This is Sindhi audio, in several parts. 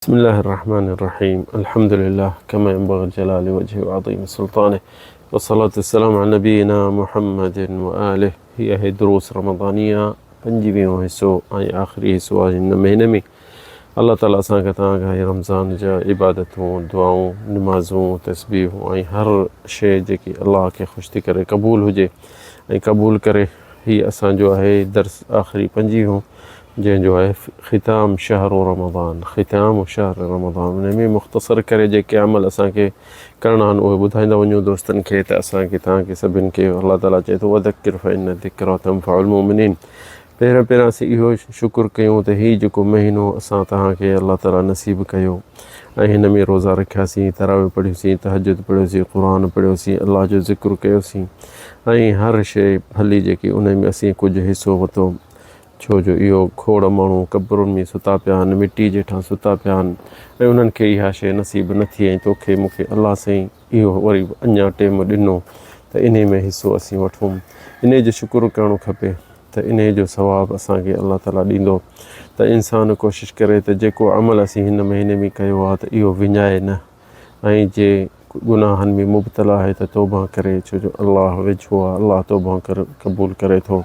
بسم الله الرحمن الرحيم الحمد لله كما ينبغي لجلال وجهه وعظيم سلطانه والصلاة والسلام على نبينا محمد وآله. هي آهي دروس رمضانيه پنجويهون حصو ۽ آخري حصو آهي هن مهيني ۾. الله تعالي اسان کي توهان کان هي رمضان جا عبادتون، دعائون، نمازون، تسبيحون ۽ هر شيء جيڪي الله کي خوش ٿي ڪري قبول هجي ۽ قبول ڪري. هي اسان جو آهي درس آخري پنجويهون جنهن جو آهي ختام شهر رمضان، ختام شهر رمضان. ان ۾ مختصر ڪري جيڪي عمل اسان کي ڪرڻا آهن اهي ٻڌائيندا وڃون دوستن کي ته اسان کي توهان کي سڀن کي الله تعالي چئي ٿو وذڪر فإن الذڪرى تنفع المؤمنين. پهريان پهريان اسين اهو شڪر ڪيون ته هي جيڪو مهينو اسان توهان کي الله تعالي نصيب ڪيو ۽ هن ۾ روزا رکياسين، تراويح پڙهيوسين، تهجد پڙهيوسين، قرآن پڙهيوسين، الله جو ذڪر ڪيوسين ۽ هر شيء ڀلي جيڪي ان ۾ اسين ڪجهه حصو ورتو، ڇو جو اهو کوڙ ماڻهو قبرن ۾ ستا پيا آهن، مٽي جي هيٺان ستا پيا آهن ۽ انهن کي اها شيء نصيب نه ٿي ۽ توکي مون کي الله سائين اهو وري اڃا ٽيم ڏنو ته انهي ۾ حصو اسين وٺون. انهي جو شڪر ڪرڻو کپي ته انهي جو ثواب اسان کي الله تعالي ڏيندو ته انسان ڪوشش ڪري ته جيڪو عمل اسين هن مهيني ۾ ڪيو آهي ته اهو وڃائي نه ۽ جي گناهن ۾ مبتلا آهي ته توبه ڪري، ڇو جو الله ويجهو آهي، الله توبه قبول ڪري ٿو.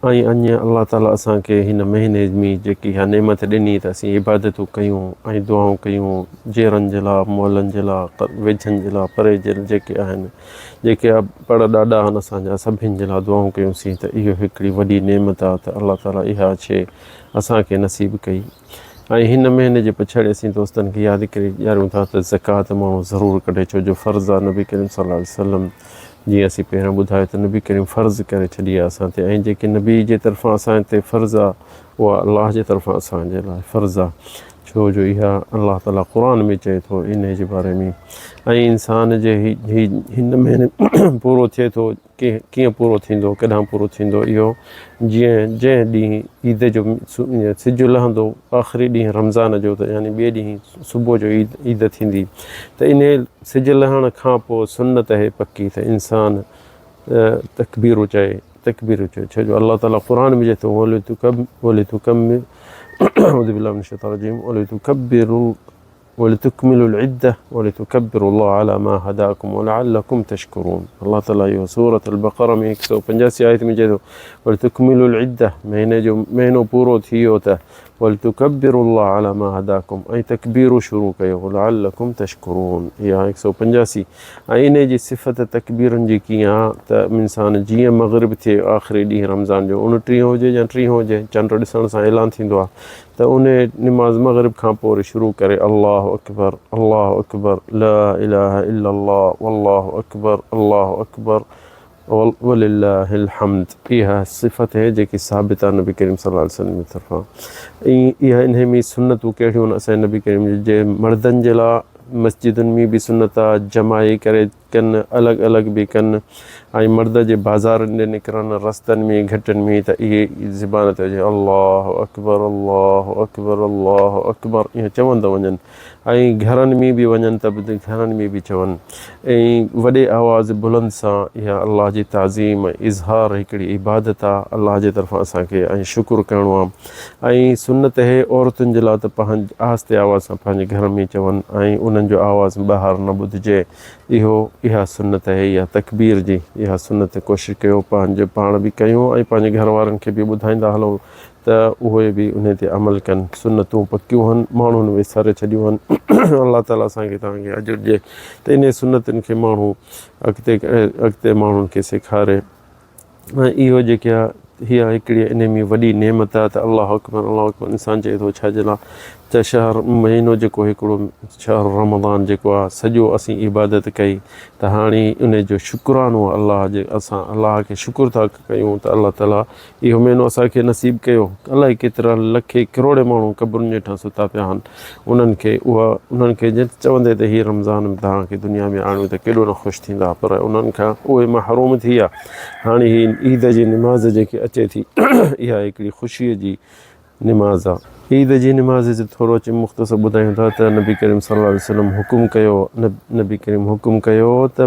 ۽ اڃ الله تعالي اسان کي هن مهيني ۾ جيڪي اها نعمت ڏني ته اسين عبادتون ڪيون ۽ دعائون ڪيون جيئرن جي لاء، مئلن جي لاء، ويجهن جي لاء، پري جي جيڪي آهن، جيڪي پڙ ڏاڏا آهن اسان جا سڀن جي لاء دعائون ڪيونسين ته اهو هڪڙي وڏي نعمت آهي ته الله تعالي اها شيء اسان کي نصيب ڪئي. ۽ هن مهيني جي پڇاڙي اسين دوستن کي ياد ڪري ڏياريون ٿا ته زڪوات ماڻهو ضرور ڪڍي ڇو جو فرض آهي نبي ڪريم صلي الله عليه وسلم جيئن اسين پهريان ٻڌايو ته نبي ڪريم فرض ڪري ڇڏي آهي اسان تي ۽ جيڪي نبي جي طرفان اسان تي فرض آهي اها الله جي طرفان اسان جي لاء فرض آهي ڇو جو اها الله تعالي قرآن ۾ چئي ٿو انهي جي باري ۾ ۽ انسان جي هي هن مهيني پورو ٿئي ٿو ڪيئن پورو ٿيندو، ڪڏهن پورو ٿيندو، اهو جيئن جنهن ڏينهن عيد جو سج لهندو آخري ڏينهن رمضان جو ته يعني ٻئي ڏينهن صبح جو عيد عيد ٿيندي ته انهي سج لهڻ کان پوء سنت اهي پڪي ته انسان تڪبير چئي، تڪبير چئي، ڇو جو الله تعالي قرآن ۾ چئي ٿو ولتڪبروا اعوذ بالله من الشيطان الرجيم ولتڪبروا ولتڪملوا العدة ولتڪبروا الله علي ما هداڪم ولعلڪم تشڪرون. الله تعالي اهو سورة البقرة ۾ هڪ سؤ پنجاسي آيت ۾ چئي ٿو ولتڪملوا العدة مهيني جو مهينو پورو ٿي ويو ته ولتڪبروا الله علي ما هداڪم ۽ تڪبيرون شروع ڪيو ولعلڪم تشڪرون. اها هڪ سؤ پنجاسي ۽ انهي جي صفت تڪبيرن جي ڪيئن آ ته انسان جيئن مغرب ٿئي آخري ڏينهن رمضان جو اڻٽيهون هجي يا ٽيهون هجي چنڊ ڏسڻ سان اعلان ٿيندو آ ته انهي نماز مغرب کان پوء وري شروع ڪري الله اڪبر الله اڪبر لا اله الا الله والله اڪبر الله اڪبر ولله الحمد. اها صفت هي جيڪي ثابت آهي نبي ڪريم صلي الله عليه وسلم جي طرفان ۽ اها انهي ۾ سنتون ڪهڙيون آهن اسان جي نبي ڪريم جي مردن جي لاء مسجدن ۾ به سنت آهي جماعي ڪري ڪن الڳ الڳ به ڪن ۽ مرد جي بازارن ڏي نڪرن رستن ۾ گهٽين ۾ ته اهي زبان تي هجي الله اڪبر الله اڪبر الله اڪبر ائين چوندا وڃن ۽ گهرن ۾ به وڃن ته به گهرن ۾ به چون ۽ وڏي آواز بلند سان اها الله جي تعظيم ۽ اظهار هڪڙي عبادت آ الله جي طرفان اسان کي ۽ شڪر ڪرڻو آ ۽ سنت اهي عورتن جي لاء ته پنهنجي آهستي آواز سان پنهنجي گهر ۾ چون ۽ انهن جو آواز ٻاهر نه ٻڌجي. اهو اها سنت اهي اها تڪبير جي اها سنت ڪوشش ڪيو پنهنجو پاڻ به ڪيون ۽ پنهنجي گهر وارن کي به ٻڌائيندا هلون ته اهي به انهي تي عمل ڪن سنتون پڪيون هن ماڻهن وساري ڇڏيون هن الله تعالي اسان کي توهان کي اجر ڏئي ته انهي سنتن کي ماڻهو اڳتي اڳتي ماڻهن کي سيکاري. ۽ اهو جيڪي آ هي هڪڙي انهي ۾ وڏي نعمت آ ته الله اڪبر الله اڪبر انسان چئي ٿو ڇا جي لاء ته شهر مهينو جيڪو هڪڙو شهر رمضان جيڪو آ سڄو اسين عبادت ڪئي ته هاڻي انهي جو شڪرانو الله جي اسان الله کي شڪر ٿا ڪيون ته الله تعالي اهو مهينو اسان کي نصيب ڪيو الائي ڪيترا لکين ڪروڙين ماڻهو قبرن جي هيٺان ستا پيا آهن انهن کي اها انهن کي جن چوندي ته هي رمضان ۾ توهان کي دنيا ۾ آڻيون ته ڪيڏو نه خوش ٿيندا پر انهن کان اهي محروم ٿي ويا هاڻي هي عيد جي نماز جيڪي اچي ٿي اها هڪڙي خوشيء جي نماز آ. عيد جي نماز جو ٿورو اچي مختصر ٻڌايون ٿا ته نبي ڪريم صلي الله عليه وسلم حڪم ڪيو نبي ڪريم حڪم ڪيو ته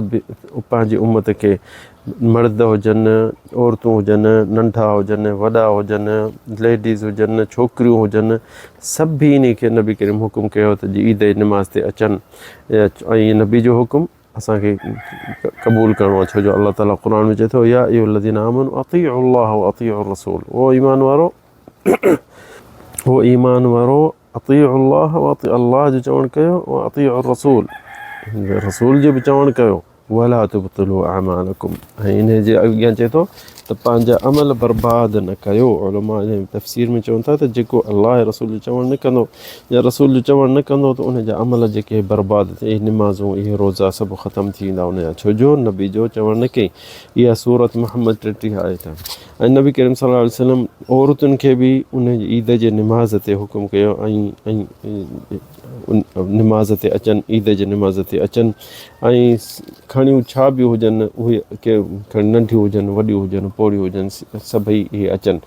پنهنجي امت کي مرد هجن، عورتون هجن، ننڍا هجن، وڏا هجن، ليڊيز هجن، ڇوڪريون هجن، سڀني کي نبي ڪريم حڪم ڪيو ته جي عيد جي نماز تي اچن ۽ نبي جو حڪم اسان کي قبول ڪرڻو آهي ڇو جو الله تعالي قرآن ۾ چئي ٿو يا ايها الذين آمنوا اطيعوا الله واطيعوا الرسول او ايمان وارو او ايمان وارو اطيعوا الله واطيعوا الله جو چوڻ ڪيو واطيعوا الرسول رسول جو به چوڻ ڪيو ولا تبطلوا اعمالڪم ۽ انهي جي اڳيان چئي ٿو ته پنهنجا عمل برباد نه ڪيو. علماء ان تفسير ۾ چون ٿا ته جيڪو الله ۽ رسول جو چوڻ نه ڪندو يا رسول جو چوڻ نه ڪندو ته ان جا عمل جيڪي برباد ٿي اهي نمازون اهي روزا سڀ ختم ٿي ويندا ان جا ڇو جو نبي جو چوڻ نه ڪئي. اها سورت محمد 33 آيت آهي ۽ نبي ڪريم صلي الله عليه وسلم عورتن کي به ان عيد جي نماز تي حڪم ڪيو ۽ نماز تي اچن عيد جي نماز تي اچن ۽ کڻيون ڇا به هجن اهي ڪي کڻي ننڍيون هجن وڏيون هجن پوڙهيون هجن سڀئي اهي اچن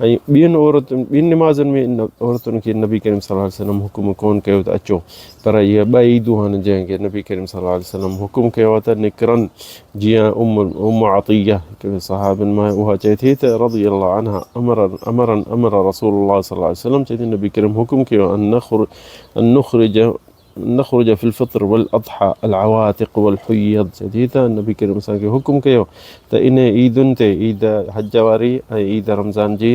۽ ٻين عورتن ٻين نمازن ۾ عورتن کي نبي ڪريم صلي الله عليه وسلم حڪم ڪون ڪيو ته اچو پر اهي ٻه عيدون آهن جنهن کي نبي ڪريم صلي الله عليه وسلم حڪم ڪيو آهي ته نڪرن جيئن ام ام عطيه هڪڙي صحابين مان اها چئي ٿي ته رضي الله عنها امر امرا امر رسول الله صلي الله عليه وسلم چئي ٿي نبي ڪريم حڪم ڪيو ان نخرج ان نخرج نخرج في الفطر والاضحى العواتق والحيض چئي ٿي ته نبي ڪريم اسان کي حڪم ڪيو ته ان عيدن تي عيد حج واري ۽ عيد رمضان جي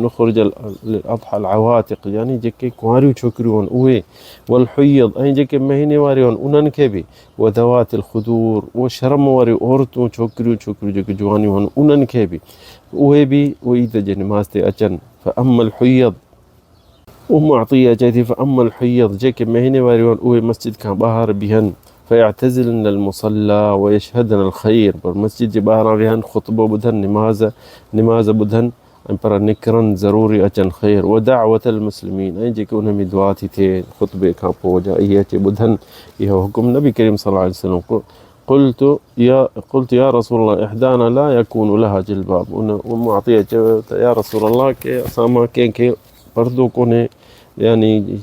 نخرج الاضحى العواتق يعني جيڪي ڪنواريون ڇوڪريون آهن اهي والحيض ۽ جيڪي مهيني واريون آهن انهن کي به وذوات الخدور اهي شرم واريون عورتون ڇوڪريون ڇوڪريون جيڪي جوانيون آهن انهن کي به اهي به عيد جي نماز تي اچن فاما الحيض ام عطيه چئي ٿي فاما الحيض جيڪي مهيني واريون آهن اهي مسجد کان ٻاهر بيهن فيعتزلن المصلى ويشهدن الخير پر مسجد جي ٻاهران ويهن خطبو ٻڌن نماز نماز ٻڌن ۽ پر نڪرن ضروري اچن خير ودعوة المسلمين ۽ جيڪي انهن ۾ دعا ٿي ٿئي خطبي کان پوء جا اهي اچي ٻڌن اهو حڪم نبي ڪريم صلي الله عليه وسلم قلت يا قلت يا رسول الله احدانا لا يكون لها جلباب ان ام عطيه چيو ته يا رسول الله ڪي اسان مان ڪنهن کي پردو ڪونهي يعني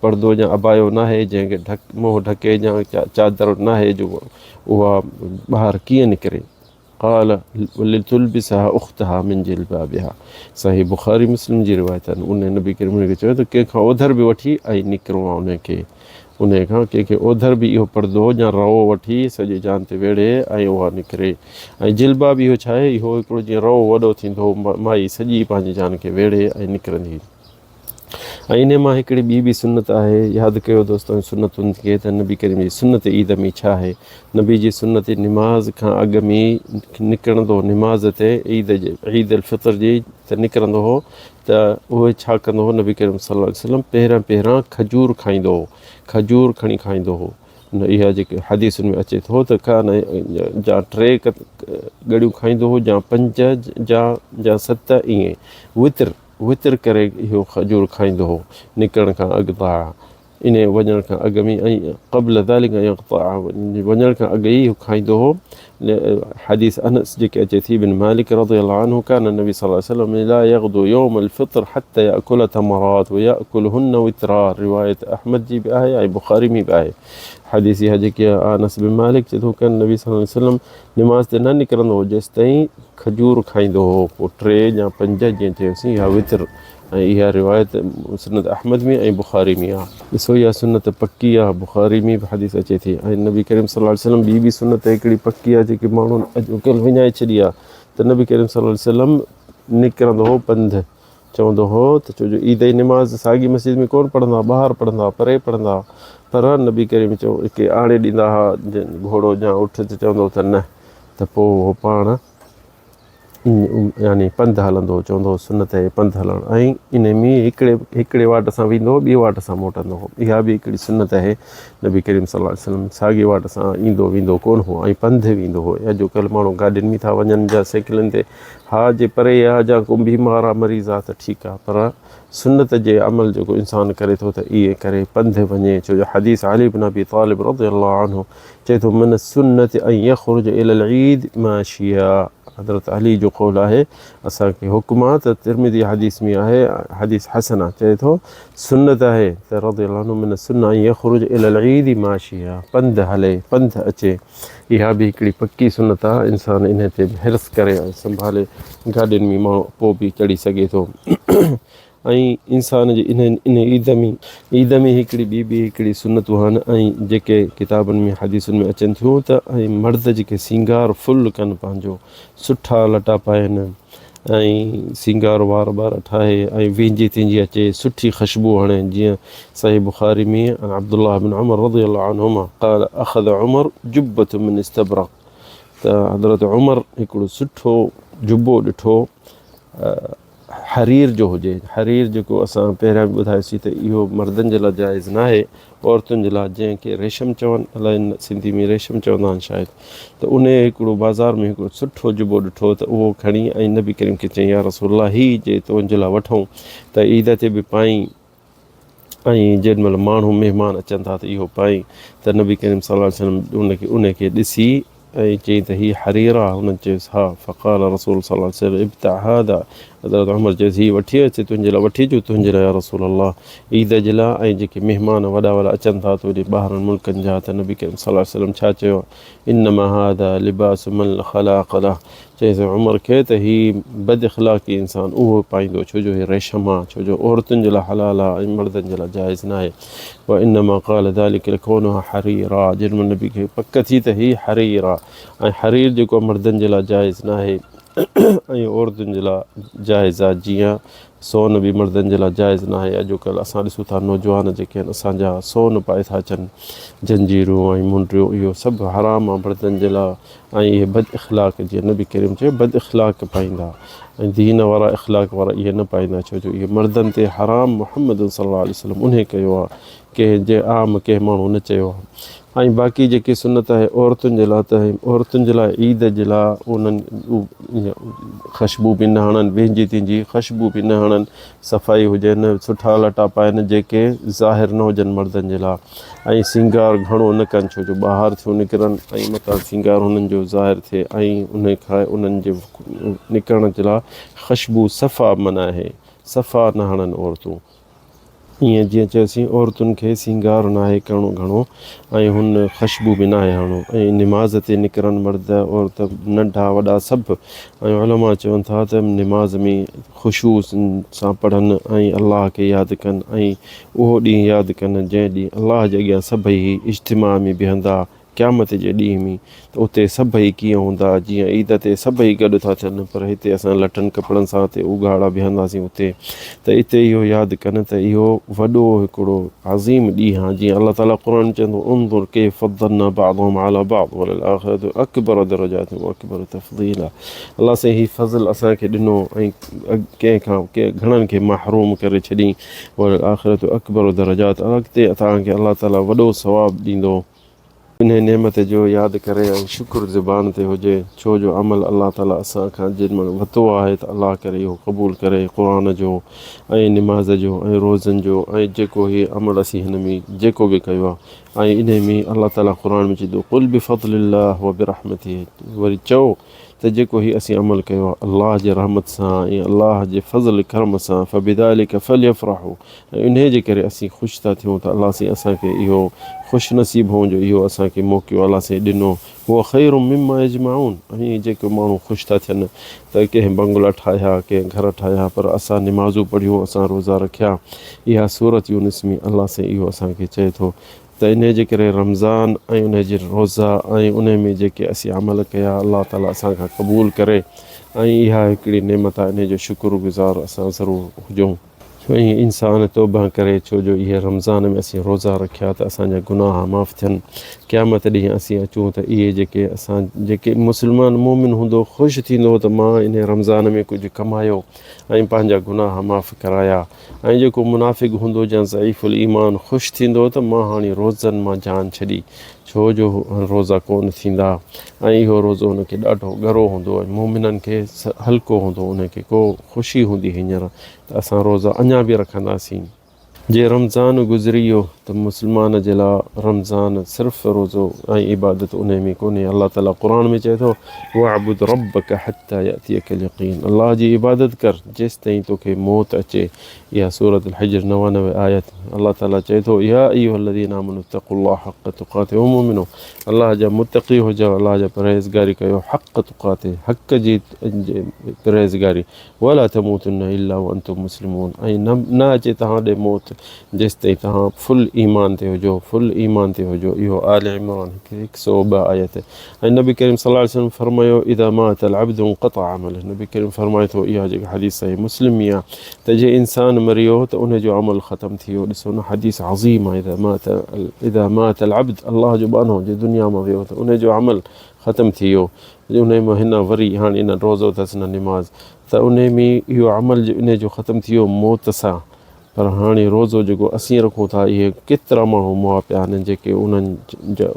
پردو يا عبايو ناهي جنهن کي ڍڪ منهن ڍڪي يا چادر ناهي جو اها ٻاهر ڪيئن نڪري قال ولتلبسها اختها من جلبابها صحيح بخاري مسلم جي روايت آهن ان نبي ڪريم ان کي چيو ته ڪنهن کان اوڌر به وٺي ۽ نڪرو آ ان کي ان کان ڪنهن کي اوڌر به اهو پردو يا رئو وٺي سڄي جان تي ويڙهي ۽ اها نڪري ۽ جلباب اهو ڇا آهي اهو هڪڙو جيئن رئو وڏو ٿيندو هو مائي سڄي پنهنجي جان کي ويڙهي ۽ نڪرندي هئي ۽ انهي مان هڪڙي ٻي به سنت آهي، ياد ڪيو دوستو ان سنتن کي ته نبي ڪريم جي سنت عيد ۾ ڇا آهي؟ نبي جي سنت نماز کان اڳ ۾ نڪرندو هو نماز تي عيد جي عيد الفطر جي ته نڪرندو هو ته اهي ڇا ڪندو هو نبي ڪريم صلي الله عليه وسلم پهريان پهريان کجور کائيندو هو کجور کڻي کائيندو هو اها جيڪي حديثن ۾ اچي ٿو ته کان جا ٽي ڳڙيون کائيندو هو جا پنج جا جا ست ائين وتر وتر ڪري اهو کجور کائيندو هو، نڪرڻ کان اڳ طاعه، انهيء وڃڻ کان اڳ ۾ ۽ قبل ذلک ان يقطع، وڃڻ کان اڳ ئي اهو کائيندو هو، حديث انس جيڪي اچي ٿي بن مالڪ رضي الله عنه ڪان النبي صلي الله عليه وسلم لا يغدو يوم الفطر حتي ياڪل تمرات وياڪلهن وترا روايت احمد جي به آهي ۽ بخاري ۾ به آهي حديث اها جيڪي انس بن مالڪ چئي ٿو ڪان النبي صلي الله عليه وسلم نماز تي نه نڪرندو هو جيستائين کجور کائيندو هو پوء ٽي يا پنج جيئن چيوسين اها وتر ۽ اها روايت مسند احمد ۾ ۽ بخاري ۾ آهي. ڏسو اها سنت پڪي آهي بخاري ۾ به حديث اچي ٿي ۽ نبي ڪريم صلي الله عليه وسلم ٻي به سنت هڪڙي پڪي آهي جيڪي ماڻهن اڄڪلهه وڃائي ڇڏي آهي ته نبي ڪريم صلي الله عليه وسلم نڪرندو هو پنڌ چوندو هو ته ڇو جو عيد جي نماز ساڳي مسجد ۾ ڪونه پڙهندا هئا، ٻاهر پڙهندا هئا، پري پڙهندا هئا، پر نبي ڪريم چئو ڪي آڻي ڏيندا هئا گهوڙو يا اٺ ته چوندو هو ته نه ته پوء هو پاڻ يعني پنڌ هلندو هو، چوندو هو سنت آهي پنڌ هلڻ ۽ ان ۾ هڪڙي هڪڙي واٽ سان ويندو هو ٻي واٽ سان موٽندو هو اها به هڪڙي سنت آهي نبي ڪريم صلي الله عليه وسلم ساڳي واٽ سان ايندو ويندو ڪونه هو ۽ پنڌ ويندو هو اڄڪلهه ماڻهو گاڏين ۾ ٿا وڃن يا سائيڪلن تي ها جي پري آ جا ڪو بيمار آ مريض آ ته ٺيڪ آ پر سنت جي عمل جيڪو انسان ڪري ٿو ته ائين ڪري پنڌ وڃي ڇو جو حديث علي بن ابي طالب رضي الله عنه چئي ٿو من السنت ان يخرج الى العيد ماشيا حضرت علي جو قول آهي، اسان کي حڪم آ ته ترمذي حديث ۾ آهي، حديث حسن آ، چئي ٿو سنت آهي ته رضي الله عنه من السنة ان يخرج الي العيد ماشيا پنڌ هلي پنڌ اچي اها به هڪڙي پڪي سنت آ، انسان انهي تي به حرص ڪري ۽ سنڀالي گاڏين ۾ ماڻهو پوء به چڙهي سگهي ٿو. ۽ انسان جي انهن انهي عيد ۾ عيد ۾ هڪڙي ٻي به هڪڙي سنتون آهن ۽ جيڪي ڪتابن ۾ حديثن ۾ اچن ٿيون ته ۽ مرد جيڪي سينگار فل ڪن پنهنجو سٺا لٽا پائن ۽ سينگار وار ٻار ٺاهي ۽ وينجهي تينجهي اچي سٺي خشبو هڻي جيئن صحيح بخاري ۾ عن عبدالله بن عمر رضي الله عنهما قال اخذ عمر جبة من استبرق ته حضرت عمر هڪڙو سٺو جبو ڏٺو حرير جو هجي، حرير جيڪو اسان پهريان به ٻڌايوسين ته اهو مردن جي لاء جائز ناهي، عورتن جي لاء جنهن کي ريشم چون، الائي سنڌي ۾ ريشم چوندا آهن شايد، ته انهي هڪڙو بازار ۾ هڪڙو سٺو جبو ڏٺو ته اهو کڻي ۽ نبي ڪريم کي چيائين يا رسول الله هي جي تنهنجي لاء وٺون ته عيد تي به پائين ۽ جيڏي مهل ماڻهو مهمان اچن ٿا ته اهو پائين ته نبي ڪريم صلي الله عليه وسلم ان کي ان کي ڏسي ۽ چيائين ته هي حرير آ هنن چيس ها فقال رسول صلي الله عليه وسلم ابتع هذا حضرت عمر چيس هي وٺي اچ تنهنجي لاء وٺي اچو تنهنجي لاء يا رسول الله عيد جي لاء ۽ جيڪي مهمان وڏا وڏا اچن ٿا ته هوڏي ٻاهرن ملڪن جا ته نبي ڪريم صلي الله عليه وسلم ڇا چيو انما هذا لباس من لا خلاق له چيس عمر کي ته هي بد اخلاقي انسان اهو پائيندو ڇو جو هي ريشم آ ڇو جو عورتن جي لاء حلال آ ۽ مردن جي لاء جائز ناهي وانما قال ذلك لڪونها حريرا جنهن مهل نبي کي پڪ ٿي ته هي حرير آ ۽ حرير جيڪو مردن جي لاء جائز ناهي ۽ عورتن جي لاء جائز آ جيئن سون به مردن جي لاء جائز ناهي اڄوڪلهه اسان ڏسون ٿا نوجوان جيڪي آهن اسان جا سون پائي ٿا اچن جنجيرون ۽ منڊيون اهو سڀ حرام آ مردن جي لاء ۽ اهي بد اخلاق جيئن نبي ڪريم چيو بد اخلاق پائيندا ۽ دين وارا اخلاق وارا اهي نه پائيندا ڇو جو اهي مردن تي حرام محمد صلي الله عليه وسلم انهي ڪيو آهي ڪنهن جي عام ڪنهن ماڻهو نه چيو آهي ۽ باقي جيڪي سنت آهي عورتن جي لاء ته عورتن جي لاء عيد جي لاء انهن خشبو به نه هڻن وهنجي تنهنجي خشبو به نه هڻن صفائي هجن سٺا لٽا پائن جيڪي ظاهر نه هجن مردن جي لاء ۽ سينگار گهڻو نه ڪن ڇو جو ٻاهر ٿيون نڪرن ۽ متان سينگار هنن جو ظاهر ٿئي ۽ انهي کان انهن جي نڪرڻ جي لاء خشبو صفا منع آهي صفا نه هڻن عورتون ائين جيئن چيوسين عورتن کي سينگار ناهي ڪرڻو گهڻو ۽ هن خشبو به ناهي هڻڻو ۽ نماز تي نڪرن مرد عورت ننڍا وڏا سڀ ۽ علماء چون ٿا ته نماز ۾ خشوع سان پڙهن ۽ الله کي ياد ڪن ۽ اهو ڏينهن ياد ڪن جنهن ڏينهن الله جي اڳيان سڀئي اجتماع ۾ بيهندا، قيامت جي ڏينهن ۾، ته اتي سڀئي ڪيئن هوندا، جيئن عيد تي سڀئي گڏ ٿا ٿين، پر هتي اسان لٽن ڪپڙن سان تي اگهاڙا بيهنداسين اتي ته اتي اهو ياد ڪن ته اهو وڏو هڪڙو عظيم ڏينهن آهي، جيئن الله تعاليٰ قرآن ۾ چوندو انظر ڪيف فضلنا بعضهم علي بعض وللآخرة اڪبر درجات واڪبر تفضيلا الله سائين هي فضل اسان کي ڏنو ۽ ڪنهن کان گهڻن کي محروم ڪري ڇڏين. وللآخرة اڪبر درجات اڳتي توهان کي الله تعالي وڏو ثواب ڏيندو. انهيء نعمت جو ياد ڪري ۽ شڪر زبان تي هجي، ڇو جو عمل الله تعالي اسان کان جن مهل وتو آهي ته الله ڪري اهو قبول ڪري قرآن جو ۽ نماز جو ۽ روزن جو ۽ جيڪو هي عمل اسين هن ۾ جيڪو به ڪيو آهي ۽ انهي ۾ الله تعالي قرآن ۾ چئي ٿو قل بفضل الله وبرحمته وري چئو ته جيڪو هي اسين عمل ڪيو آهي الله جي رحمت سان ۽ الله جي فضل ڪرم سان فبذلک فليفرحوا ۽ انهي جي ڪري اسين خوش ٿا ٿيون ته الله سائين اسان کي اهو خوش نصيب هئون جو اهو اسان کي موقعو الله سائين ڏنو هو خير مما يجمعون ۽ جيڪي ماڻهو خوش ٿا ٿين ته ڪنهن بنگلا ٺاهيا ڪنهن گهر ٺاهيا پر اسان نمازون پڙهيون اسان روزا رکيا اها سورت يونس ۾ الله سائين اهو اسان کي چئي ٿو ته انهيء جي ڪري رمضان ۽ انهيء جي روزا ۽ انهيء ۾ جيڪي اسين عمل ڪيا الله تعالي اسان کان قبول ڪري ۽ اها هڪڙي نعمت آهي انهيء جو شڪر گذار اسان ضرور هجون ۽ انسان توبه ڪري ڇو جو اهي رمضان ۾ اسين روزا رکيا ته اسان جا گناهه معاف ٿين قيامت ڏينهن اسين اچون ته اهي جيڪي اسان جيڪي مسلمان مومن هوندو خوش ٿيندو ته مان انهيء رمضان ۾ ڪجهه ڪمايو ۽ پنهنجا گناهه معاف ڪرايا ۽ جيڪو منافق هوندو يا ضعيف الايمان خوش ٿيندو ته مان هاڻي روزن مان جان ڇڏي ڇو جو روزا ڪونه ٿيندا ۽ اهو روزو هن کي ڏاڍو ڳرو هوندو ۽ مومنن کي هلڪو هوندو انهن کي ڪو خوشي هوندي هينئر ته اسان روزا اڃا به رکنداسين. جي رمضان گذري ويو ته ته مسلمان جي لاء رمضان صرف روزو ۽ عبادت انهي ۾ ڪونهي الله تعالي قرآن ۾ چئي ٿو واعبد ربک حتي ياتيک اليقين الله جي عبادت ڪر جيستائين توکي موت اچي اها سورة الحجر 99 آيت الله تعالي چئي ٿو يا ايها الذين آمنوا اتقوا الله حق تقاته او مؤمنو الله جا متقي هجو الله جا پرهيزگاري ڪيو حق تقاته حق جي پرهيزگاري ولا تموتن الا وانتم مسلمون ۽ نه اچي توهان ڏي موت جيستائين توهان فل ايمان تي هجو فل ايمان تي هجو اهو آل عمران هڪ سو ٻه آيت ۽ نبي ڪريم صلي الله عليه وسلم فرمايو اذا مات العبد انقطع عمله نبي ڪريم فرمائي ٿو اها جيڪا حديث صحيح مسلم ۾ آهي ته جي انسان مري ويو ته ان جو عمل ختم ٿي ويو ڏسو نه حديث عظيم آهي اذا مات اذا مات العبد الله جو ٻانهو جي دنيا مان ويو ته ان جو عمل ختم ٿي ويو انهي مان هن وري هاڻي نه روزو اٿس نه نماز ته انهي ۾ اهو عمل انهي جو ختم ٿي ويو موت سان پر هاڻي روزو جيڪو اسين رکون ٿا اهي ڪيترا ماڻهو مئا پيا آهن جيڪي انهن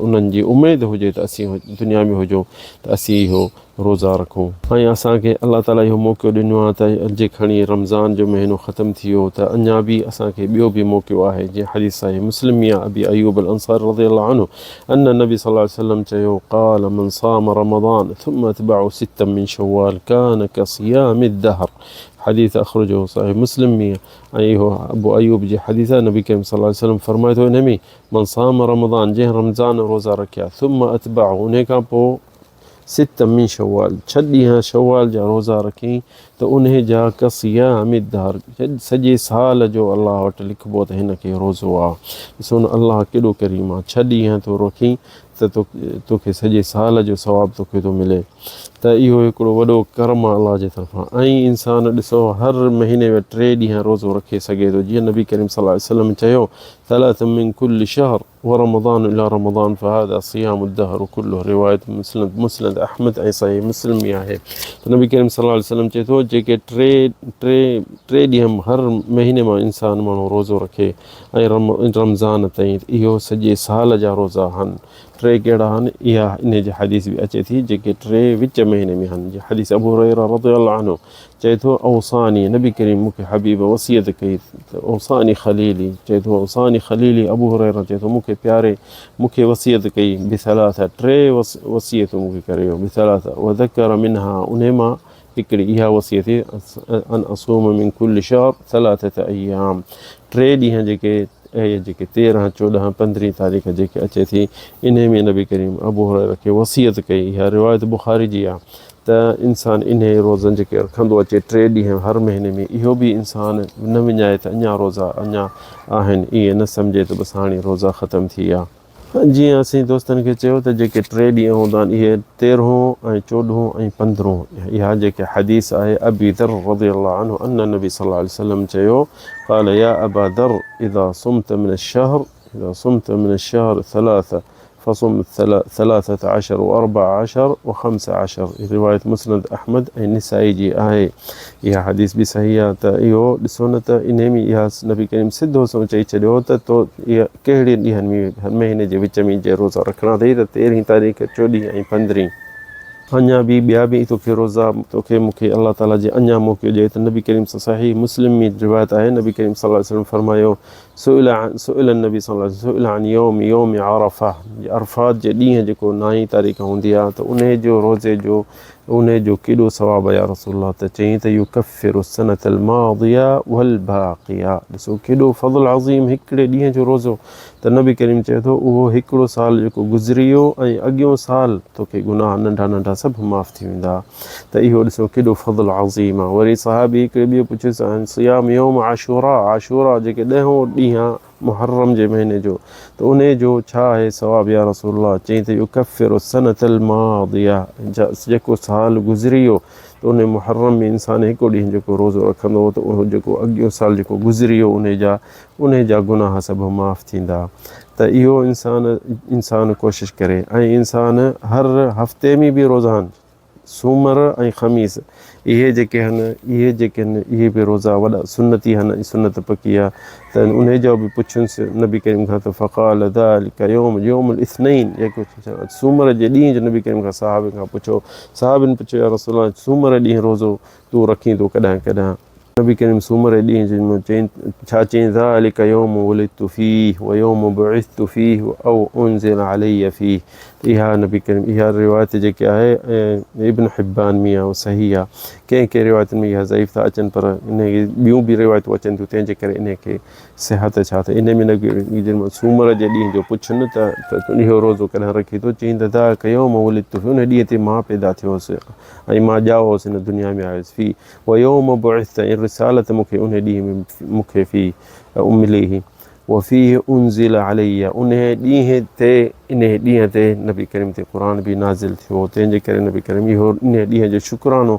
انهن جي اميد هجي ته اسين دنيا ۾ هجون ته اسين اهو روزا رکون ۽ اسان کي الله تعالي اهو موقعو ڏنو آهي ته جي کڻي رمضان جو مهينو ختم ٿي ويو ته اڃا به اسان کي ٻيو به موقعو آهي جيئن حديث صحيح مسلم ۾ آهي ابي ايوب الانصاري رضي الله عنه ان النبي صلي الله عليه وسلم چيو قال من صام رمضان ثم اتبعه ستا من شوال كان كصيام الدهر حديث اخرجه صحيح مسلم ۾ ۽ اهو ابو ايوب جي حديث آهي نبي ڪريم صلي الله عليه وسلم فرمائي ٿو ان ۾ من صام رمضان جنهن رمضان روزا رکيا ثم اتبعه ان کان پوء ست من شوال، ڇهه ڏينهن شوال جا روزا رکين ته انهي جا ڪصيام الدهر، سڄي سال جو الله وٽ لکبو ته هن کي روزو آ. ڏسو نه الله ڪيڏو ڪريم آ، ڇهه ڏينهن ٿو رکين ته توکي سڄي سال جو ثواب توکي ٿو ملي ته اهو هڪڙو وڏو ڪرم آ الله جي طرفان ۽ انسان ڏسو هر مهيني ۾ ٽي ڏينهن روزو رکي سگهي ٿو جيئن نبي ڪريم صلي الله عليه وسلم چيو ثلاث من كل شهر ورمضان الي رمضان فهذا صيام الدهر كله روايت مسند مسند احمد ۽ صحيح مسلم ۾ آهي ته نبي ڪريم صلي الله عليه وسلم چئي ٿو جيڪي ٽي ٽي ٽي ڏينهن هر مهيني مان انسان ماڻهو روزو رکي ۽ رمضان تائين اهو سڄي سال جا روزا آهن ٽي ڪهڙا آهن اها ان جي حديث به اچي ٿي جيڪي ٽي وچ مهيني ۾ آهن حديث ابو هريره رضي الله عنه چئي ٿو اوصاني نبي ڪريم مون کي حبيب وصيت ڪئي ته اوصاني خليلي چئي ٿو اوصاني خليلي ابو هريره چئي ٿو مون کي پياري مون کي وصيت ڪئي بثلاثه ٽي وصيتون مون کي ڪري ويو بثلاثه وذڪر منها انهي مان هڪڙي اها وصيت ٿي ان اصوم من كل شهر ثلاثه ايام ٽي ڏينهن جيڪي اهي جيڪي 13 14 15 تاريخ جيڪي اچي ٿي انهي ۾ نبي ڪريم ابو هريره کي وصيت ڪئي اها روايت بخاري جي آهي ته انسان انهي روزن جيڪي رکندو اچي ٽي ڏينهن هر مهيني ۾ اهو به انسان نه وڃائي ته اڃا روزا اڃا آهن ائين نه سمجهي ته بس هاڻي روزا ختم ٿي ويا. جيئن اسين دوستن کي چيو ته جيڪي ٽي ڏينهن هوندا آهن اهي تيرهون ۽ چوڏهون ۽ پندرهون اها جيڪي حديث آهي ابي ذر رضي الله عنه ان النبي صلي الله عليه وسلم چيو قال يا ابا ذر اذا صمت من الشهر اذا صمت من الشهر ثلاثه فصم ثلاثة عشر واربع عشر وخمس عشر روايت مسند احمد ۽ نسائي جي آهي اها حديث به صحيح آهي ته اهو ڏسو نه ته انهي ۾ اها نبي ڪريم سڌو سنئون چئي ڇڏيو ته تو اها ڪهڙي ڏينهن ۾ هر مهيني جي وچ ۾ جي روزا رکڻا اٿئي ته تيرهين تاريخ چوڏهين ۽ پندرهين اڃا به ٻيا به توکي روزا توکي مونکي الله تعالي جي اڃا موقعو ڏئي ته نبي ڪريم صحيح مسلم ۾ روايت آهي نبي ڪريم صلي الله عليه وسلم فرمايو سئل عن سئل النبي صلي الله عليه وسلم سئل عن يوم يوم عرفه عرفات جي ڏينهن جيڪو نائين تاريخ هوندي آهي ته انهي جو روزي جو انهي جو ڪيڏو ثواب آهي يا رسول الله ته چيائين ته يڪفر السنة الماضيه والباقيه ڏسو ڪيڏو فضل عظيم هڪڙي ڏينهن جو روزو ته نبي ڪريم چئي ٿو اهو هڪڙو سال جيڪو گذري ويو ۽ اڳيون سال توکي گناهه ننڍا ننڍا سڀ معاف ٿي ويندا ته اهو ڏسو ڪيڏو فضل عظيم آ. وري صحابي هڪڙي ٻئي پڇيس عن صيام يوم عاشوراء، عاشوراء جيڪي ڏهون ڏينهن آ محرم جي مهيني جو ته انهي جو ڇا آهي ثواب يا رسول الله؟ چيائين ته يڪفر السنة الماضية جيڪو سال گذري ويو ته انهي محرم ۾ انسان هڪ ڏينهن جيڪو روزو رکندو ته اهو جيڪو اڳيون سال جيڪو گذري ويو انهي جا انهي جا گناهه سڀ معاف ٿيندا ته اهو انسان انسان ڪوشش ڪري ۽ انسان هر هفتي ۾ به روزان سومر ۽ خميس اهي جيڪي هن اهي جيڪي هن اهي به روزا وڏا سنتي هن ۽ سنت پڪي آ ته انهي جو به پڇنس نبي ڪريم کان ته فقال ذلك يوم يوم الاثنين جيڪو سومر جي ڏينهن جو نبي ڪريم کان صحابين کان پڇيو صحابين پڇيو يا رسول الله سومر ڏينهن روزو تون رکين ٿو ڪڏهن ڪڏهن؟ نبي ڪريم سومر جي ڏينهن جن ۾ چئين ڇا چئين ذلک يوم ولدت فيه ويوم بعثت فيه او انزل علي فيه اها نبي ڪريم اها روايت جيڪي آهي ابن حبان ۾ آهي صحيح آهي ڪنهن ڪنهن روايتن ۾ اها ضعيف ٿا اچن پر ان کي ٻيون به روايتون اچن ٿيون تنهن جي ڪري ان کي صحت ڇا ته ان ۾ نبي جن سومر جي ڏينهن جو پڇن ته اهو روزو ڪڏهن رکي ٿو چئين ته ذلک يوم ولدت فيه ان ڏينهن تي مان پيدا ٿيو هوس ۽ مان ڄائو هوس هن دنيا ۾ آيس في ويوم بعثت ۽ رسالت مون کي انهي ڏينهن ۾ مون کي في ملي هئي وفيه انزل علي انهي ڏينهن تي انهي ڏينهن تي نبي ڪريم تي قرآن به نازل ٿيو تنهن جي ڪري نبي ڪريم اهو انهي ڏينهن جو شڪرانو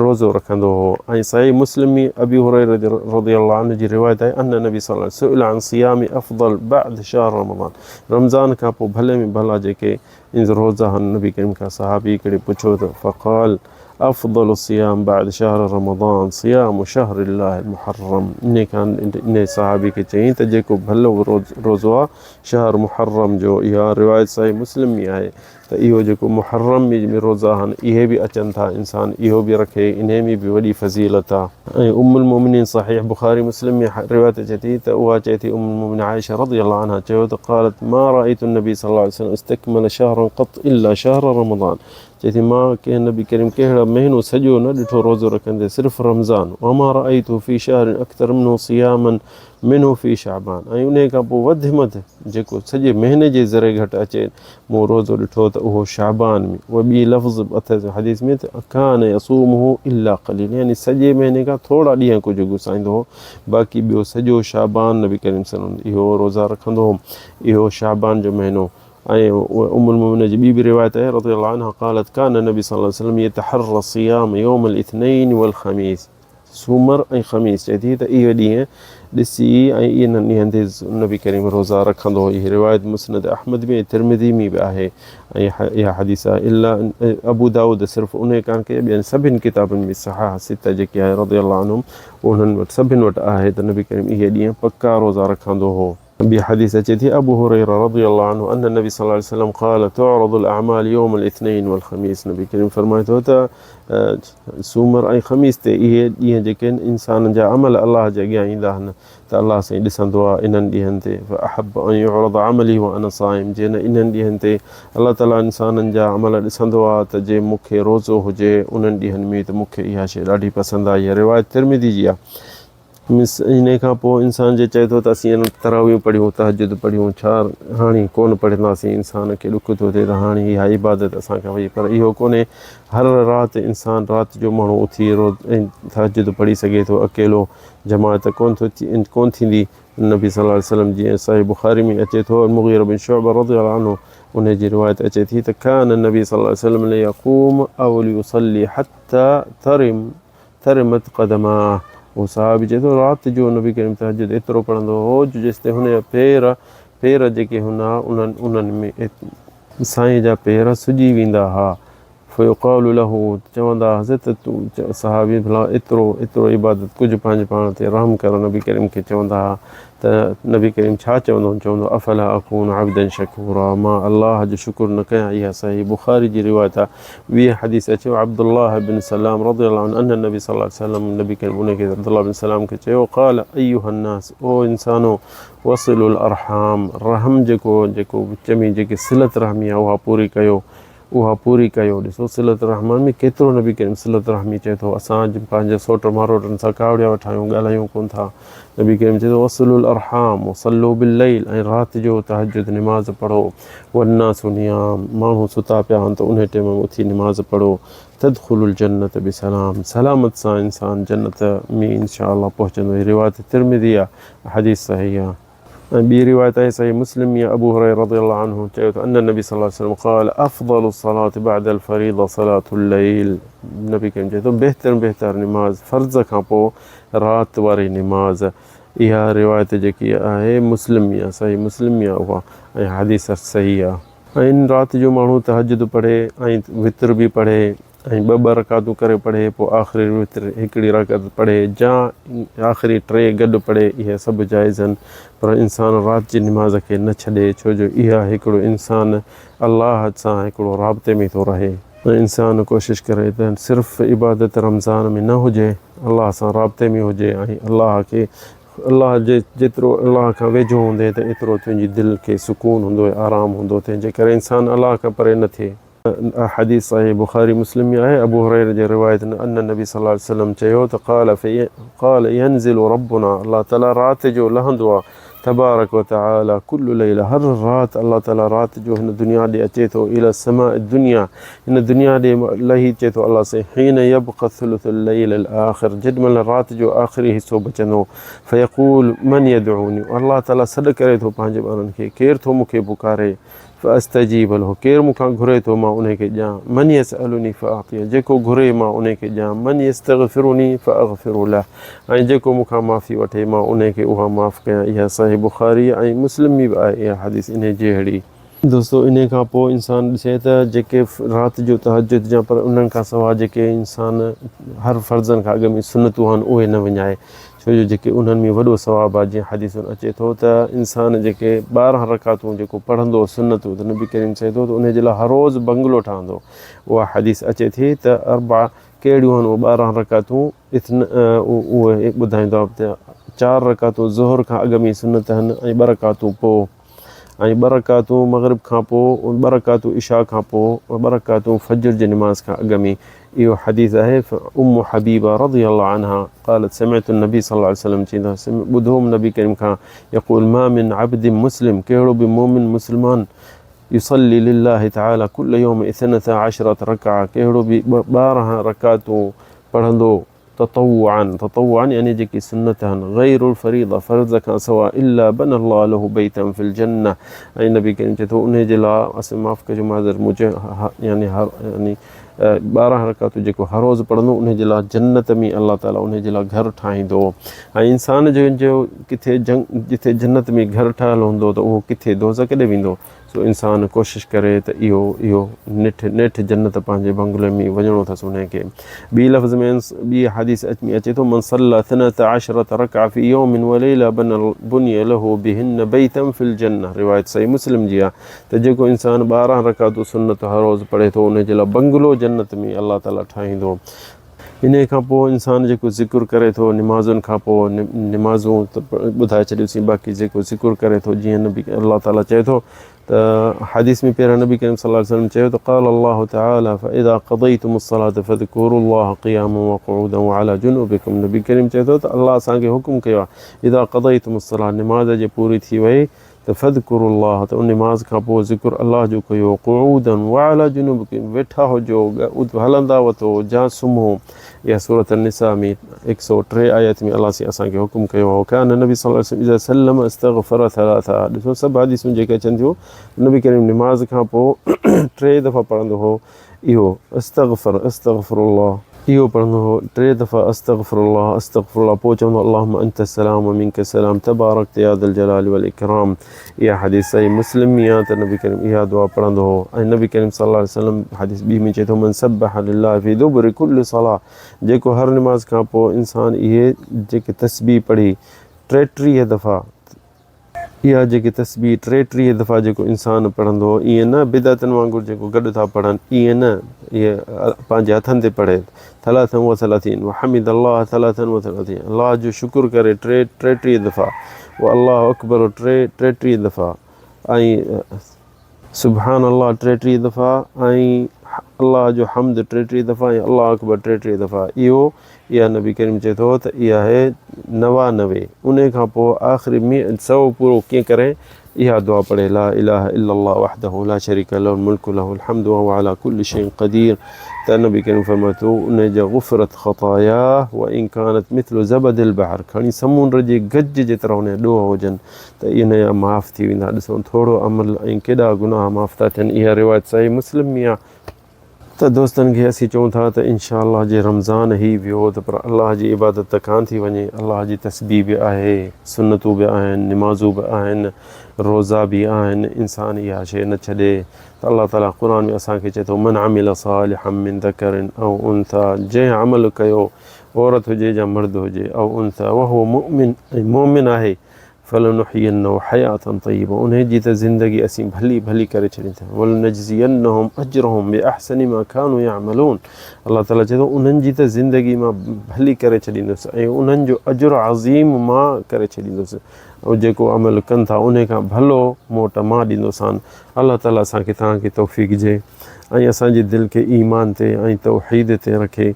روزو رکندو هو ۽ صحيح مسلم ۾ ابي هريره رضي الله عنه جي روايت آهي ان نبي صلي الله عليه وسلم سئل عن صيام افضل بعد شهر رمضان رمضان کان پوء ڀلي ۾ ڀلا جيڪي روزا آهن نبي ڪريم کان صحابي هڪڙي پڇيو ته فقال افضل الصيام بعد شهر رمضان صيام شهر الله المحرم انهي کان انهي صحابي کي چيائين ته جيڪو ڀلو روزو آ شهر محرم جو اها روايت صحيح مسلم ۾ آهي ته اهو جيڪو محرم ۾ روزا آهن اهي به اچن ٿا انسان اهو به رکي انهي ۾ به وڏي فضيلت آ. ۽ ام المومنين صحيح بخاري مسلم ۾ روايت اچي ٿي ته اها چئي ٿي ام المومنين عائشه رضي الله عنها چيو ته قالت ما رايت النبي صلي الله عليه وسلم استڪمل شهرا قط الا شهر رمضان چئي ٿي مان ڪنهن نبي ڪريم ڪهڙا مهينو سڄو نه ڏٺو روزو رکندي صرف رمضان وما رايته في شهر اڪثر منه صياما منه في شعبان ۽ انهي کان پوء وڌ مڌ جيڪو سڄي مهيني جي ذري گهٽ اچي مون روزو ڏٺو ته اهو شعبان ۾ اهو ٻي لفظ به اٿس حديث ۾ ته ڪان يصومه الا قليل يعني سڄي مهيني کان ٿورا ڏينهن ڪجهه گسائيندو هو باقي ٻيو سڄو شعبان نبي ڪريم صلي الله عليه وسلم اهو روزا رکندو هو اهو شعبان جو مهينو ۽ ام المؤمنين جي ٻي به روايت آهي رضي الله عنها قالت كان النبي صلي الله عليه وسلم يتحرى الصيام يوم الاثنين والخميس سومر ۽ خميس چئي ٿي ته اهي ڏينهن ڏسي ۽ انهن ڏينهن تي نبي ڪريم روزا رکندو هو اها روايت مسند احمد ۾ ۽ ترمذي ۾ به آهي ۽ اها حديث آهي الا ابو داود صرف انهي ڪان ڪئي ٻين سڀن ڪتابن ۾ صحاح سته جيڪي آهي رضي الله عنهم انهن وٽ سڀن وٽ آهي ته نبي ڪريم اهي ڏينهن پڪا روزا رکندو هو. ٻي حديث اچي ٿي ابو هريره رضي الله عنه ان النبي صلي الله عليه وسلم قال تعرض الاعمال يوم الاثنين والخميس نبي ڪريم فرمائي ٿو ته سومر ۽ خميس تي اهي ڏينهن جيڪي آهن انسانن جا عمل الله جي اڳيان ايندا آهن ته الله سائين ڏسندو آهي انهن ڏينهن تي فاحب ان يعرض عملي وانا صائم جي نه انهن ڏينهن تي الله تعالي انسانن جا عمل ڏسندو آهي ته جي مون کي روزو هجي انهن ڏينهن ۾ ته مون کي اها شيء ڏاڍي پسند آهي اها روايت ترمذي جي آهي انهيء کان پوء انسان جي چئي ٿو ته اسين تراويحون پڙهيون، تهجد پڙهيون، ڇا هاڻي ڪونه پڙهنداسين، انسان کي ڏک ٿو ٿئي ته هاڻي اها عبادت اسان کان وئي، پر اهو ڪونهي، هر رات انسان رات جو ماڻهو اٿي روز ۽ تهجد پڙهي سگهي ٿو، اڪيلو جماعت ڪونه ٿيندي، نبي صلي الله عليه وسلم جيئن صحيح بخاري ۾ اچي ٿو المغيرة بن شعبة رضي الله عنه انهي جي روايت اچي ٿي ته كان النبي صلي الله عليه وسلم ليقوم او ليصلي حتى ترم ترمت قدماه اهو صحابي چئي ٿو رات جو نبي ڪريم تهجد ايترو پڙهندو هو جو جيستائين هن جا پير پير جيڪي هوندا ها انهن انهن ۾ سائين جا پير سڄي ويندا ها فيقال له چوندا هئس ته تون صحابي ڀلا ايترو ايترو عبادت ڪجهه پنهنجي پاڻ تي رحم ڪر نبي ڪريم کي چوندا ها ته نبي ڪريم ڇا چوندو هو؟ چوندو هو، افلا اڪون عبدا شڪورا، مان الله جو شڪر نه ڪيان، اها صحيح بخاري جي روايت آهي. ٻي حديث اچيو، عبدالله بن سلام رضي الله عنه ان النبي صلي الله عليه وسلم نبي ڪريم ان کي عبدالله بن سلام کي چيو، قال ايها الناس او انسانو وصلوا الارحام رحم جيڪو جيڪو وچ ۾ جيڪي صلت رحمي آهي اها پوري ڪيو. اها پوري ڪيو. ڏسو صلة الرحمن ۾ ڪيترو نبي ڪريم صلة الرحمي چئي ٿو. اسان اڄ پنهنجي سوٽ ماروٽن سان ڪاوڙيا ويٺا آهيون ڳالهايون ڪونه ٿا. نبي ڪريم چئي ٿو وصلوا الارحام وصلوا بالليل ۽ رات جو تهجد نماز پڙهو والناس نيام ماڻهو ستا پيا آهن ته انهي ٽيم ۾ اٿي نماز پڙهو تدخلوا الجنة بسلام سلامت سان انسان جنت ۾ انشاء الله پهچندو. هي روايت ترمذي آهي حديث صحيح آهي. ۽ ٻي روايت آهي صحيح مسلم ۾ ابو هريره رضي الله عنه چيو ته ان النبي صلي الله عليه وسلم قال افضل الصلاة بعد الفريضة صلاة الليل نبي ڪريم چئي ٿو بهتر بهتر نماز فرض کان پوء رات واري نماز اها روايت جيڪي آهي مسلم ۾ آهي صحيح مسلم ۾ آهي اها ۽ حديث صحيح آهي ۽ رات جو ماڻهو تهجد پڙهي ۽ وتر به پڙهي ۽ ٻه ٻه رڪعتون ڪري پڙهي پوء آخري وتر هڪڙي رڪعت پڙهي جا آخري ٽي گڏ پڙهي اهي سڀ جائز آهن پر انسان رات جي نماز کي نه ڇڏي ڇو جو اها هڪڙو انسان الله سان هڪڙو رابطي ۾ ٿو رهي. ۽ انسان ڪوشش ڪري ته صرف عبادت رمضان ۾ نه هجي. الله سان رابطي ۾ هجي ۽ الله کي الله جي جيترو الله کان ويجهو هوندين ته ايترو تنهنجي دل کي سڪون هوندو ۽ آرام هوندو تنهن جي ڪري انسان الله کان پري نه ٿئي. حديث صحيح بخاري مسلم ۾ آهي ابو هريره جي روايت ۾ ان النبي صلي الله عليه وسلم چيو ته قال في قال ينزل ربنا الله تعالي رات جو لهندو آهي تبارڪ وتعالي ڪل ليله هر رات الله تعالي رات جو هن دنيا ڏي اچي ٿو الى السماء الدنيا هن دنيا ڏي لهي اچي ٿو الله سائين حين يبقى ثلث الليل الاخر جيڏي مهل رات جو آخري حصو بچندو فيقول من يدعوني الله تعالي سڏ ڪري ٿو پنهنجي ٻانهن کي ڪير ٿو مون کي پڪاري فاستجيب له ڪير مون کان گهري ٿو مان انهي کي ڏيان، من يسألني فاعطيه جيڪو گهري مان انهي کي ڏيان، من يستغفرني فاغفر له ۽ جيڪو مون کان معافي وٺي مان انهي کي اها معاف ڪيان اها صحيح بخاري ۽ مسلم ۾ به آهي اها حديث انهي جهڙي. دوستو انهي کان پوء انسان ڏسي ته جيڪي رات جو تهجد جا پر انهن کان سواء جيڪي انسان هر فرضن کان اڳ ۾ سنتون آهن اهي نه وڃائي ڇو جو جيڪي انهن ۾ وڏو ثواب آهي جيئن حديثن اچي ٿو ته انسان جيڪي 12 رڪعتون جيڪو پڙهندو سنتون ته نبي ڪريم چئي ٿو ته انهي جي لاء هر روز بنگلو ٺهندو اها حديث اچي ٿي ته اربع ڪهڙيون آهن اهي 12 رڪعتون اهي ٻڌائيندو ته چار رڪعتون ظهر کان اڳ ۾ سنت آهن ۽ ٻه رڪعتون پوء ۽ ٻه رڪعتون مغرب کان پوء ۽ ٻه رڪعتون عشاء کان پوء ۽ ٻه رڪعتون فجر جي نماز کان اڳ ۾ اهو حديث آهي ام حبيبه رضي الله عنها قالت سمعت النبي صلي الله عليه وسلم چيندو ٻڌوم نبي ڪريم کان يقول ما من عبد مسلم ڪهڙو به مؤمن مسلمان يصلي لله تعالى كل يوم اثنتا عشرة ركعة ڪهڙو به 12 رڪعتون پڙهندو تطوعا، تطوعا يعني جيڪي سنت آهن، غير الفريضة فرض کان سواء، الا بني الله له بيتا في الجنة ۽ نبي ڪريم چئي ٿو انهي جي لاء اسين معاف ڪجو معذرت مون چيو يعني هر يعني 12 رڪعتون جيڪو هر روز پڙهندو انهي جي لاء جنت ۾ الله تعالي انهي جي لاء گهر ٺاهيندو ۽ انسان جو جو ڪٿي جنگ جٿي جنت ۾ گهر ٺهيل هوندو ته اهو ڪٿي دوزخ ڏي ويندو سو انسان ڪوشش ڪري ته اهو اهو نيٺ نيٺ جنت پنهنجي بنگلي ۾ وڃڻو اٿس انهي کي ٻي لفظ ۾ ٻي حديث ۾ اچي ٿو من صلى اثنتا عشرة رڪعة في يوم وليلة بني له بهن بيتا في الجنة روايت صحيح مسلم جي آهي ته جيڪو انسان 12 رڪعتون سنت هر روز پڙهي ٿو انهي جي لاء بنگلو جنت ۾ الله تعالي ٺاهيندو انهي کان پوء انسان جيڪو ذڪر ڪري ٿو نمازن کان پوء نمازون ته ٻڌائي ڇڏيوسين باقي جيڪو ذڪر ڪري ٿو جيئن نبي الله تعالي چئي ٿو ته حديث ۾ پيارا نبي ڪريم صلي الله عليه وسلم چيو ته قال الله تعالي فاذا قضيتم الصلاه فاذكروا الله قياما وقعودا وعلى جنوبكم نبي ڪريم چئي ٿو ته الله اسان کي حڪم ڪيو آهي اذا قضيتم الصلاه نماز جي پوري ٿي وئي ته فاذڪروا الله ته ان نماز کان پوء ذڪر الله جو ڪيو، قعودا وعلي جنوبڪم ويٺا هجو، هلندا وتو جا سمهو، اها سورة النساء ۾ 103 آيت ۾ الله سائين اسان کي حڪم ڪيو آهي وڪان النبي صلي الله عليه وسلم اذا سلم استغفر ثلاثا ڏسو سڀ حديثون جيڪي اچن ٿيون نبي ڪريم نماز کان پوء ٽي دفعا پڙهندو هو اهو استغفر استغفر الله اهو پڙهندو هو ٽي دفعا استغفر الله استغفر الله پوء چوندو اللهم انت السلام ومنك السلام تبارڪت يا ذا الجلال والاڪرام اها حديث صحيح مسلم ۾ آهي ته نبي ڪريم اها دعا پڙهندو هو ۽ نبي ڪريم صلي الله عليه وسلم حديث ٻي ۾ چئي ٿو من سبح لله في دبر كل صلاه جيڪو هر نماز کان پوء انسان اهي جيڪي تسبيح پڙهي 33 دفعا اها جيڪي تسبيح 33 دفعا جيڪو انسان پڙهندو ائين نه بدعتن وانگر جيڪو گڏ ٿا پڙهن ائين نه اهي پنهنجي هٿن تي پڙهي ثلاثا و ثلاثين وحمد الله ثلاثا و ثلاثين الله جو شڪر ڪري ٽي 33 دفعا و الله اڪبر ٽي 33 دفعا ۽ سبحان الله 33 دفعا ۽ الله جو حمد 33 دفعا ۽ الله اڪبر 33 دفعا اهو اها نبي ڪريم چئي ٿو ته اها آهي 99 انهي کان پوء آخري ۾ سو پورو ڪيئن ڪري اها دعا پڙهي لا اله الا الله وحده لا شريڪ له الملڪ له الحمد وهو على كل شيء قدير ته نبي ڪريم فرمائي ٿو انهي جا غفرت خطاياه وان كانت مثل زبد البحر کڻي سمنڊ جي گج جيترا انهي ڏوهه هجن ته انهي جا معاف ٿي ويندا ڏسو ٿورو عمل ۽ ڪيڏا گناهه معاف ٿا ٿين اها روايت صحيح مسلم ۾ آهي ته دوستن کي اسين چئون ٿا ته انشاء الله جي رمضان هي ويو ته پر الله جي عبادت ته ڪانه ٿي وڃي الله جي تسبيح به آهي سنتون به آهن نمازون به آهن روزا به آهن انسان اها شيء نه ڇڏي ته الله تعالي قرآن ۾ اسان کي چئي ٿو من عمل صالحا من ذڪر او انثى جنهن عمل ڪيو عورت هجي يا مرد هجي او انثى وهو مؤمن ۽ مؤمن آهي. فلنحيينه حياة طيبة انهي جي ته زندگي اسين ڀلي ڀلي ڪري ڇڏينداسين ولنجزينهم اجرهم باحسن ما كانوا يعملون الله تعالي چئي ٿو انهن جي ته زندگي مان ڀلي ڪري ڇڏيندس ۽ انهن جو اجر عظيم مان ڪري ڇڏيندس ۽ جيڪو عمل ڪن ٿا انهي کان ڀلو موٽ مان ڏيندوسان الله تعالي اسان کي توهان کي توفيق جي ۽ اسان جي دل کي ايمان تي ۽ توحيد تي رکي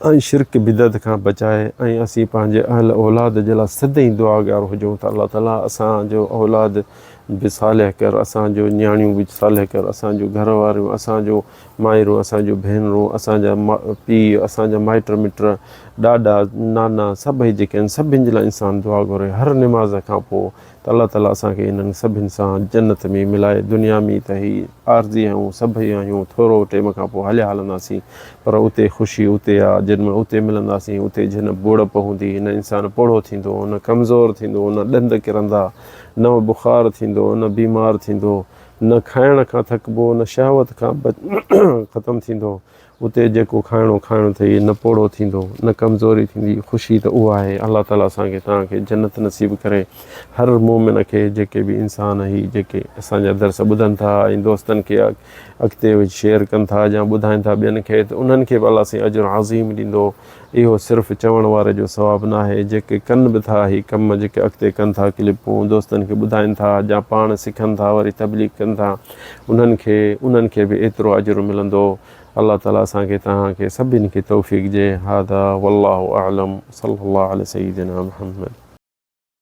۽ شرڪ بدعت کان بچائي ۽ اسين پنهنجي اهل اولاد جي لاء سدائين دعاگار هجون ته الله تعالي اسان جو اولاد به صالح ڪر اسان جو نياڻيون به صالح ڪر اسان جون گهر واريون اسان جو مائرون اسان جون ڀينرون اسان جا پيء اسان جا مائٽ مٽ ڏاڏا نانا سڀئي جيڪي آهن سڀن جي لاء انسان دعا گهري هر نماز کان پوء ته الله تعالي اسان کي انهن سڀن سان جنت ۾ ملائي دنيا ۾ ته هي عارضي آهيون سڀئي آهيون ٿورو ٽيم کان پوء هليا هلنداسين پر اتي خوشي اتي آ جن ۾ اتي ملنداسين اتي جن ٻوڙپ هوندي نه انسان پوڙهو ٿيندو نه ڪمزور ٿيندو نه ڏند ڪرندا نه بخار ٿيندو نه بيمار ٿيندو نه کائڻ کان ٿڪبو نه شهوت کان ختم ٿيندو اتي جيڪو کائڻو کائڻو اٿئي نه پوڙهو ٿيندو نه ڪمزوري ٿيندي خوشي ته اها آهي الله تعالي اسان کي توهان کي جنت نصيب ڪري هر مومن کي جيڪي به انسان هي جيڪي اسان جا درس ٻڌن ٿا ۽ دوستن کي اڳتي شيئر ڪن ٿا يا ٻڌائين ٿا ٻين کي ته انهن کي به الله سائين اجر عظيم ڏيندو اهو صرف چوڻ واري جو ثواب ناهي جيڪي ڪن به ٿا هي ڪم جيڪي اڳتي ڪن ٿا ڪلپون دوستن کي ٻڌائين ٿا يا پاڻ سکن ٿا وري تبليغ ڪن ٿا انهن کي انهن کي به ايترو اجر ملندو الله تعالي اسان کي توهان کي سڀني کي توفيق جي هذا والله اعلم صلي الله علي سيدنا محمد.